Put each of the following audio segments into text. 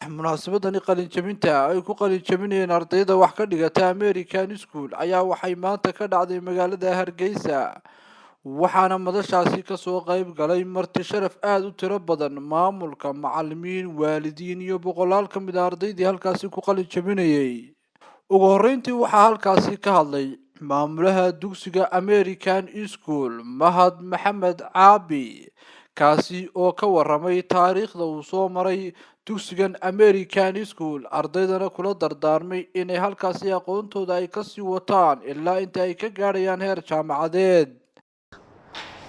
Munaasabadani qalinjabinta ay ku qalinjabinayeen ardayda wax ka dhigata American School ayaa waxay maanta ka dhacday magaalada Hargeysa, waxaana madashaasi kasoo qayb galay marti sharaf aada u tiro badan, maamulka, macalimiin, waalidiin iyo boqolaal ka mid a ardaydii halkaasi ku qalin jabinayay. Ugu horreyntii waxaa halkaasi ka hadlay maamulaha dugsiga American School, Mahad Maxamed Caabi, kaasi oo ka waramay taariikhda uu soo maray dugsigan American School, ardaydana kula dardaarmay inay halkaasi aqoontooda ay kasii wataan ilaa inta ay ka gaadhayaan heer jaamacadeed.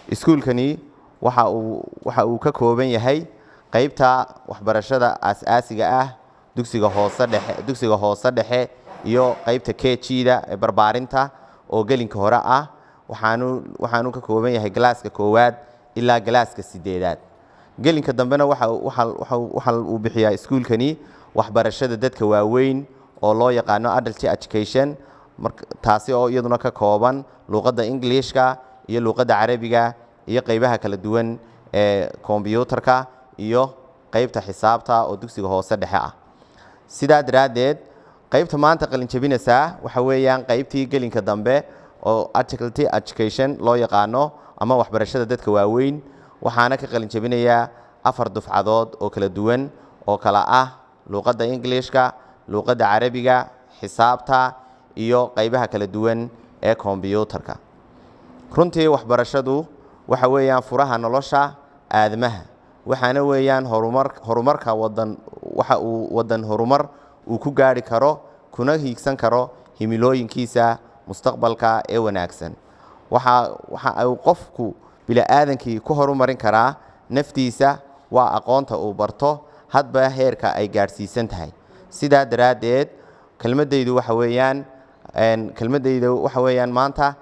Iskuulkani waxa uu ka kooban yahay qaybta waxbarashada aas-aasiga ah, dugsiga hoose dhexe, dugsiga hoose dhexe iyo qaybta KG-da ee barbaarinta oo gelinka hore ah. Waxaanu ka kooban yahay galaaska koowaad ilaa galaaska sideedaad. Gelinka dambena waxa uu bixiyaa iskuulkani waxbarashada dadka waaweyn oo loo yaqaano adult education, taasi oo iyaduna ka kooban luuqadda Englishka iyo luuqadda Carabiga iyo qaybaha kala duwan ee kombyuutarka iyo qaybta xisaabta oo dugsiga hoose dhexe ah. Sidaa daraaddeed, qaybta maanta qalinjabinaysaa waxa weeyaan qaybtii gelinka dambe oo adult education loo yaqaano ama waxbarashada dadka waaweyn, waxaana ka qalinjabinayaa 4 dufcadood oo kala duwan oo kala ah luuqadda Englishka, luuqadda Carabiga, xisaabta iyo qaybaha kala duwan ee kombyuutarka. Runtii waxbarashadu waxa weeyaan furaha nolosha aadamaha, waxaana weeyaan horumar, horumarka wadan, waxa uu wadan horumar uu ku gaari karo kuna hiigsan karo himilooyinkiisa mustaqbalka ee wanaagsan. Waxa uu qofku bini-aadankii ku horumarin karaa naftiisa waa aqoonta uu barto hadba heerka ay gaadhsiisan tahay. Sidaa daraaddeed, kelmadaydu waxa weeyaan maanta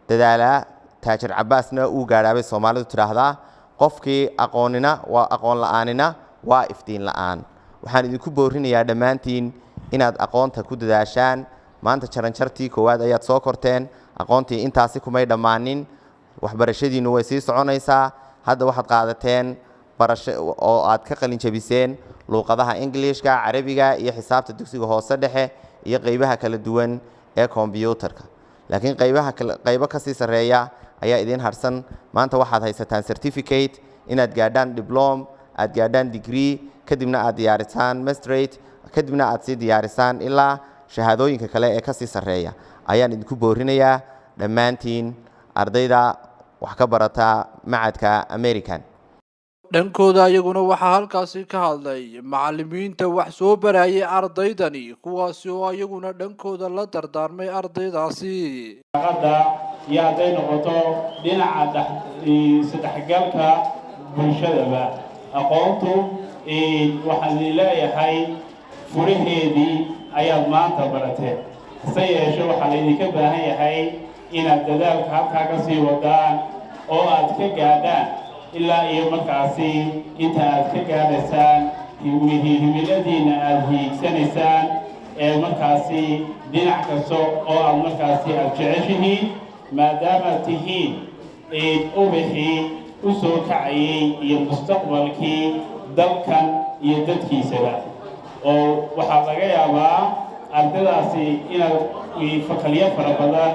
dadaalaa taajir Cabaasna uu gaadhaabay Soomaalidu tidhaahdaa. Qofkii aqoonina waa aqoon la'aanina waa iftiin la'aan. Waxaan idinku boorinayaa dhammaantiin inaad aqoonta ku dadaashaan. Maanta jaranjartii koowaad ayaad soo korteen, aqoontii intaasi kumay dhammaanin, waxbarashadiinnu way sii soconaysaa. Hadda waxaad qaadateen barasho oo aad ka qalin jabiseen luuqadaha Englishka, Carabiga iyo xisaabta dugsiga hoose dhexe iyo qeybaha kala duwan ee kombyuutarka, laakiin qaybaha kale, qaybo ka sii sarreeya ayaa idiin harsan. Maanta waxaad haysataan certificate, inaad gaadhaan diploma, aad gaadhaan degree, kadibna aad diyaarisaan masterate, kadibna aad sii diyaarisaan ilaa shahaadooyinka kale ee ka sii sarreeya ayaan idinku boorinayaa dhammaantiin ardayda wax ka barata macadka American. Dhankooda iyaguna waxaa halkaasi ka hadlay macalimiinta wax soo barayay ardaydani, kuwaasi oo iyaguna dhankooda la dardaarmay ardaydaasi. Qada iyo hadday noqoto dhinaca isdhexgalka bulshadaba, aqoontu waxaan idin leeyahay furaheedii ayaad maanta barateen. Hase yeeshe, waxaa laydinka baahan yahay inaad dadaalka halkaa ka sii wadaan oo aad ka gaadhaan ilaa iyo markaasi inta aad ka gaadhaysaan himiladiinna aada hiigsanaysaan ee markaasi dhinac kasta oo aad markaasi aada jeceshihiin, maadaamaad tihiin ubixii u soo kacayay iyo mustaqbalkii dalkan iyo dadkiisaba. Oo waxaa laga yaabaa ardaydaasi inaad fakalyo fara badan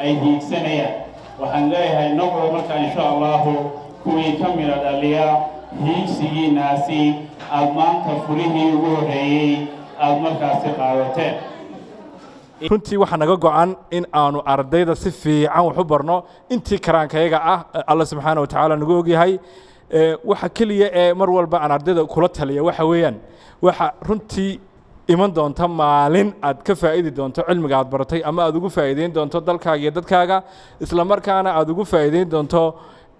ay hiigsanayaan. Waxaan leeyahay, noqda marka insha Allahu kuwii ka midha dhaliya hiigsigiinaasi aada maanta furihii ugu horreeyey aada markaasi qaadateen. Runtii waxaa naga go'an in aanu ardayda si fiican wax u barno intii karaankayaga ah. Alla subxaana wa tacaala nagu ogyahay. Waxa keliya ee mar walba aan ardayda kula taliya waxa weeyaan, waxa runtii iman doonta maalin aad ka faa'idi doonto cilmiga aad baratay, ama aad ugu faa'iideyn doonto dalkaaga iyo dadkaaga, isla markaana aad ugu faa'iideyn doonto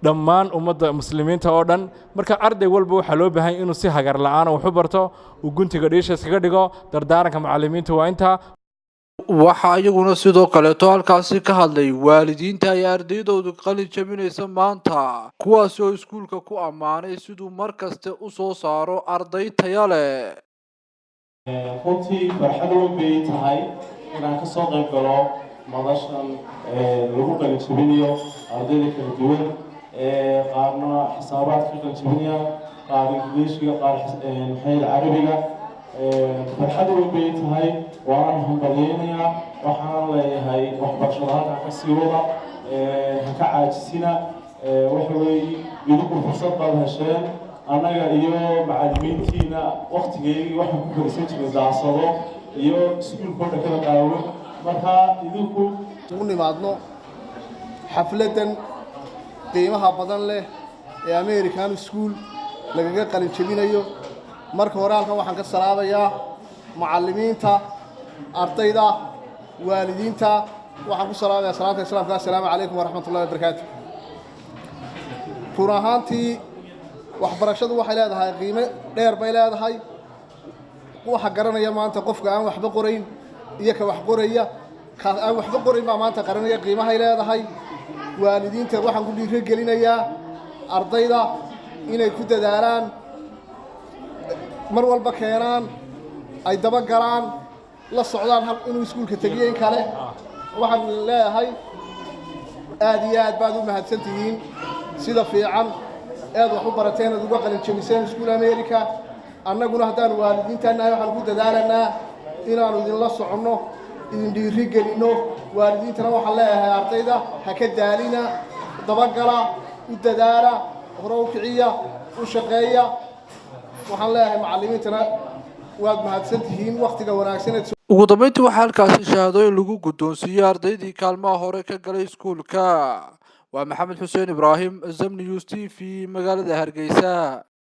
dhammaan ummadda muslimiinta oo dhan. Marka arday walba waxaa loo baahan inuu si hagar la'aana wax u barto, uu guntiga dhiisha iskaga dhigo. Dardaaranka macallimiinta waa intaa. Waxaa iyaguna sidoo kaleeto halkaasi ka hadlay waalidiinta ay ardaydoodu qalin jabinaysa maanta, kuwaasi oo iskuulka ku ammaanay siduu mar kaste u soo saaro arday taya leh. Runtii farxad weyn bay tahay inaan ka soo qayb galo madashan lagu qalin jabinayo ardayda kala duwan, qaarna xisaabaadka ka qalin jabinaya, qaar Ingiliishiga, qaar maxay Carabiga. Farxad weyn bay tahay, waanan hambalyeynayaa. Waxaan leeyahay waxbarashada halkaa ka sii wada, ha ka caajisina. Waxa weeye idinku fursad baad hesheen. Annaga iyo macallimiintiina waktigeygii waxaan ku fariisan jirnay daasado iyo iskuulkoo dhakada qaawan. Marka idinku ugu nimaadno xafladdan qiimaha badan leh ee American School lagaga qalin jebinayo. Marka hore halkan waxaan ka salaabayaa macallimiinta, ardayda, waalidiinta. Waxaan ku salaamayaa salaanta islaamka: assalaamu calaykum waraxmat ullahi wabarakaatu. Run ahaantii waxbarashadu waxay leedahay qiimo dheer bay leedahay. Waxa garanaya maanta qofka aan waxba qorayn iyo ka wax qoraya. Ka aan waxba qorayn baa maanta qaranaya qiimahay leedahay. Waalidiinta waxaan ku dhiirigelinayaa ardayda inay ku dadaalaan, mar walba keenaan, ay dabagalaan, la socdaan hal inuu iskuulka tegiyo in kale. Waxaan leeyahay aad iyo aad baad u mahadsan tihiin sida fiican eed wax u barateen, aad uga qalin jebiseen Iskuul America. Annaguna haddaanu waalidiintaan nahay waxaan ku dadaalanaa inaannu idinla soconno, idin dhiiri gelinno. Waalidiintana waxaan leeyahay ardayda ha ka daalina, dabagala, u dadaala, hore u kiciya, u shaqeeya. Waxaan leeyahay macallimiintana waad mahadsan tihiin wakhtiga wanaagsan eed Ugu dambeyntii waxaa halkaasi shahaadooyin lagu guddoonsiiyey ardaydii kaalmaha hore ka galay iskuulka. Waa Maxamed Xuseen Ibraahim, Zamniws TV, magaalada Hargeysa.